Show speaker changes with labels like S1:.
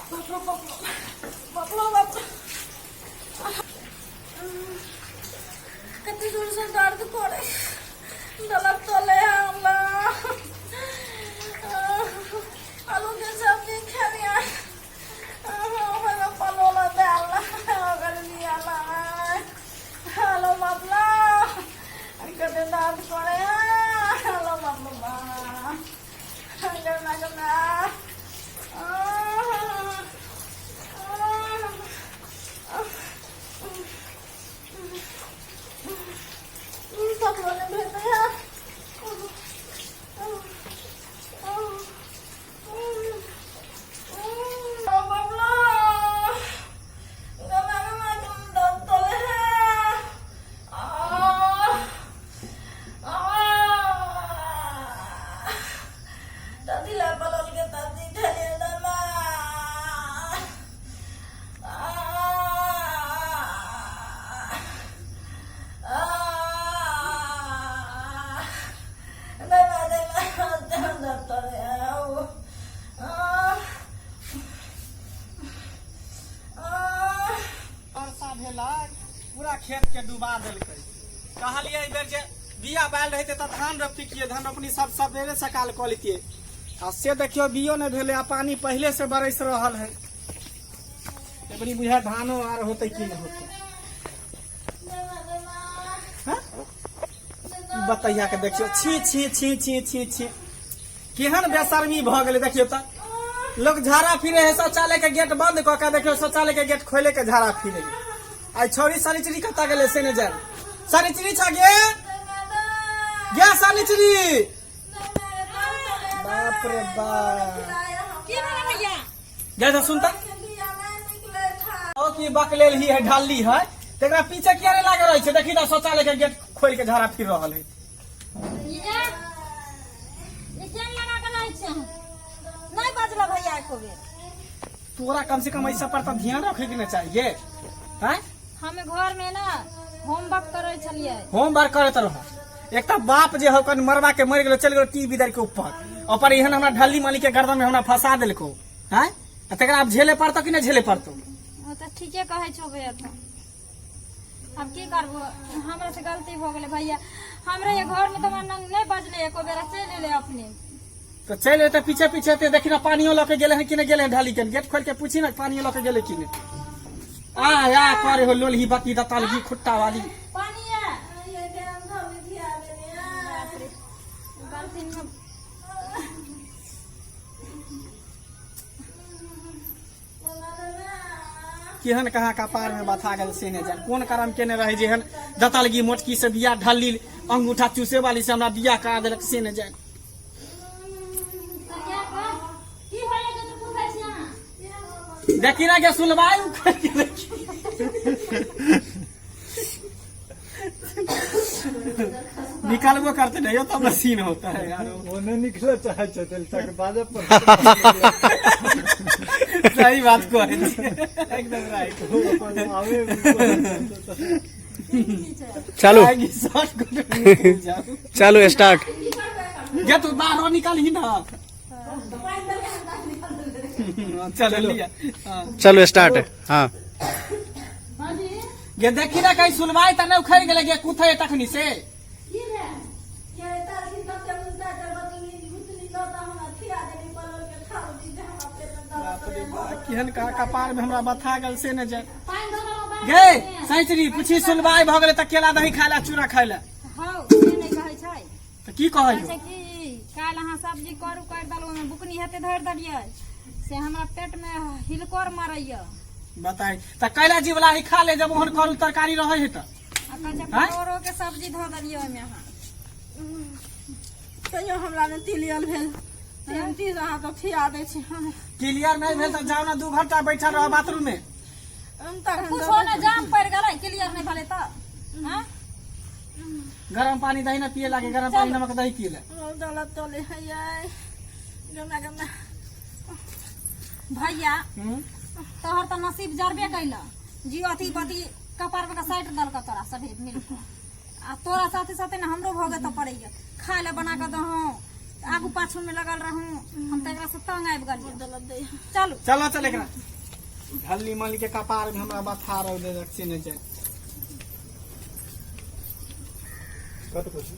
S1: बाप रे बाप, बाप रे बाप, कते जोर से दर्द करे दलक तले। अल्लाह, आलू के सब्जी खेलिया पलोल दे अल्लाह ओकर दियाला। हेलो बाबला, कते दर्द करे। हेलो बाबला, गना गना। पकड़ो ने भेज बाबला, गना गना दर्द तले है। दिला पलल के सब्जी खेलिए दादा।
S2: वर्षा भेलै, पूरा खेत के डुबा देलकै। कहलियै एहि बेर जे बिया बालि रहितै तऽ धान रोपतियै, धान रोपनी सब सबेरे सकाल कऽ लैतियै। आ से देखियौ, बियो नहि भेलै आ पानी पहिले से बरसि रहल है। एबरी बुझाय धानो आर होतै कि नहि होतै। हँ? बतैया के देखियौ, छी छी छी छी छी छी, केहन बेशर्मी भऽ गेलै। देखियौ तऽ, लोग झाड़ा फिरे है शौचालय के गेट बंद कऽ के, देखियौ शौचालय के गेट खोले के झाड़ा फिरे है। आई छौरी शनिचरी कतऽ गेलै से नहि जान। शनिचरी छ गे, गे शनिचरी, बाप रे बाप।
S1: की भेलै भैया?
S2: गे तऽ सुन तऽ, ओ की बकलेल ही है, ढाली है, तकरा पीछे किया नहीं लागल रहै छै? देखी तऽ, शौचालय के गेट खोल के झाड़ा फिर रहल है।
S3: ई जे ई केन लगा के रहै छै? नहि बजलो भैया एको बेर।
S2: तोरा कम से कम ऐसा पर तो ध्यान रखे के ना चाहिए हैं?
S3: हम घर में ना होमवर्क करै छलियै।
S2: होमवर्क करैत रहो। एक तऽ बाप जे हो कन मरबा के मरि गेलो, चलि गेलो टी बिदर के ऊपर ऊपर, एहन हमरा ढल्ली माली के गर्दन में हमरा फंसा देलको हैं। आ तकरा आब झेले पड़तो कि नहि झेले पड़तो?
S3: ओ तऽ ठीके कहै छौ भैया। तो आब की करबो? हमरा से गलती भऽ गेलै भैया। हमरा ये घर में तऽ नहि बजलै एको बेरा, चलि एलै अपने।
S2: तऽ चलि एतै, पीछे पीछे एतै। देखी ना, पानियो लऽ के गेलै हन कि नहि गेलै हन। ढाली के गेट खोल के पूछी ना, पानियो लऽ के गेलै कि नहि। आ आ करे हो लोलही बकी दतालगी खुट्टा वाली।
S3: पानी है गलती में।
S2: केहन कहाँ कपार में बथा गेल से नहि जान। कोन करम केने रहे जेहन दतालगी मोटकी से बियाह, ढल्ली अंगूठा चूसे वाली से हमरा बियाह करा देलक से नहि जान।
S3: की होले जे तू पूछै छी अहाँ?
S2: देखी ना के सुनवाई उखड़ के देखी। निकालबो करते नहीं हो तब मशीन होता है यार।
S4: ओ नहि निकलऽ चाहै छै तक बाजऽ पर।
S2: सही बात कहै छियै, एकदम राइट।
S4: आबे।
S5: चालू।
S2: शॉर्ट कट जाओ।
S5: चालू, स्टार्ट।
S2: गे तू बाहर निकाल ही ना, चल लिया हाँ।
S5: चलो स्टार्ट, हाँ।
S2: गे देखी ना, कहीं सुनवाई तऽ नहि उखड़ि गेलै गे कुथे तखनी से?
S3: की भेल?
S2: बाप रे बाप, केहन का कपार में हमरा बथा गेल से नहि जाय।
S3: पानि धऽ देलहुँ बाहर।
S2: गे सैचरी पूछी, सुनवाई भऽ गेलै तऽ केला दही खाय ला, चूड़ा खाय ला।
S3: हौ, से नहि कहै छै।
S2: तऽ की कहै?
S3: कहै छै कि काल्हि अहाँ सब्जी करू करि देलहुँ, ओहिमे बुकनी हेतै धरि देलियै, से हमरा पेटमे हिलकोर मारैया।
S2: बताई तऽ कैला जी वाला ही खा ले, जब ओहन करू तरकारी रहै है तऽ।
S3: आ कहै छै
S2: आँय?
S3: परोड़ो के सब्जी धऽ देलियै ओहिमे अहाँ।
S1: तैयो हमरा ने तिलियल भेल तीन चीज अहाँ तो खिया दै छी।
S2: क्लियर नहि भेल तऽ जाउ ने, 2 घंटा बैठल रह बाथरूम में।
S1: तखन
S3: कुछो ने जाम पड़ि गेलै, क्लियर नहि भेलै तऽ हँ?
S2: गरम पानी दही ने पिए लागे, गरम पानी नमक दही पिए ले।
S1: दौलत तोले है गंगा गंगा।
S3: भैया,
S2: हम्म?
S3: तोहर तऽ नसीब जरबे कैल जी, अथी पति कपार पर साटि देलक तोरा सभी मिल कऽ। आ तोरा साथे साथे ने हमरो भोगे तऽ पड़ैया। खाय लए बना कऽ दहूँ, आगू पाछू में लगल रहूं। हम तऽ एकरा से तंग आबि गेलियै। चलू।
S2: चलो चल, एकरा झल्ली मल्ली के कपार में हमरा बथा रह दे, से नहि जाय।
S4: कत कुछ।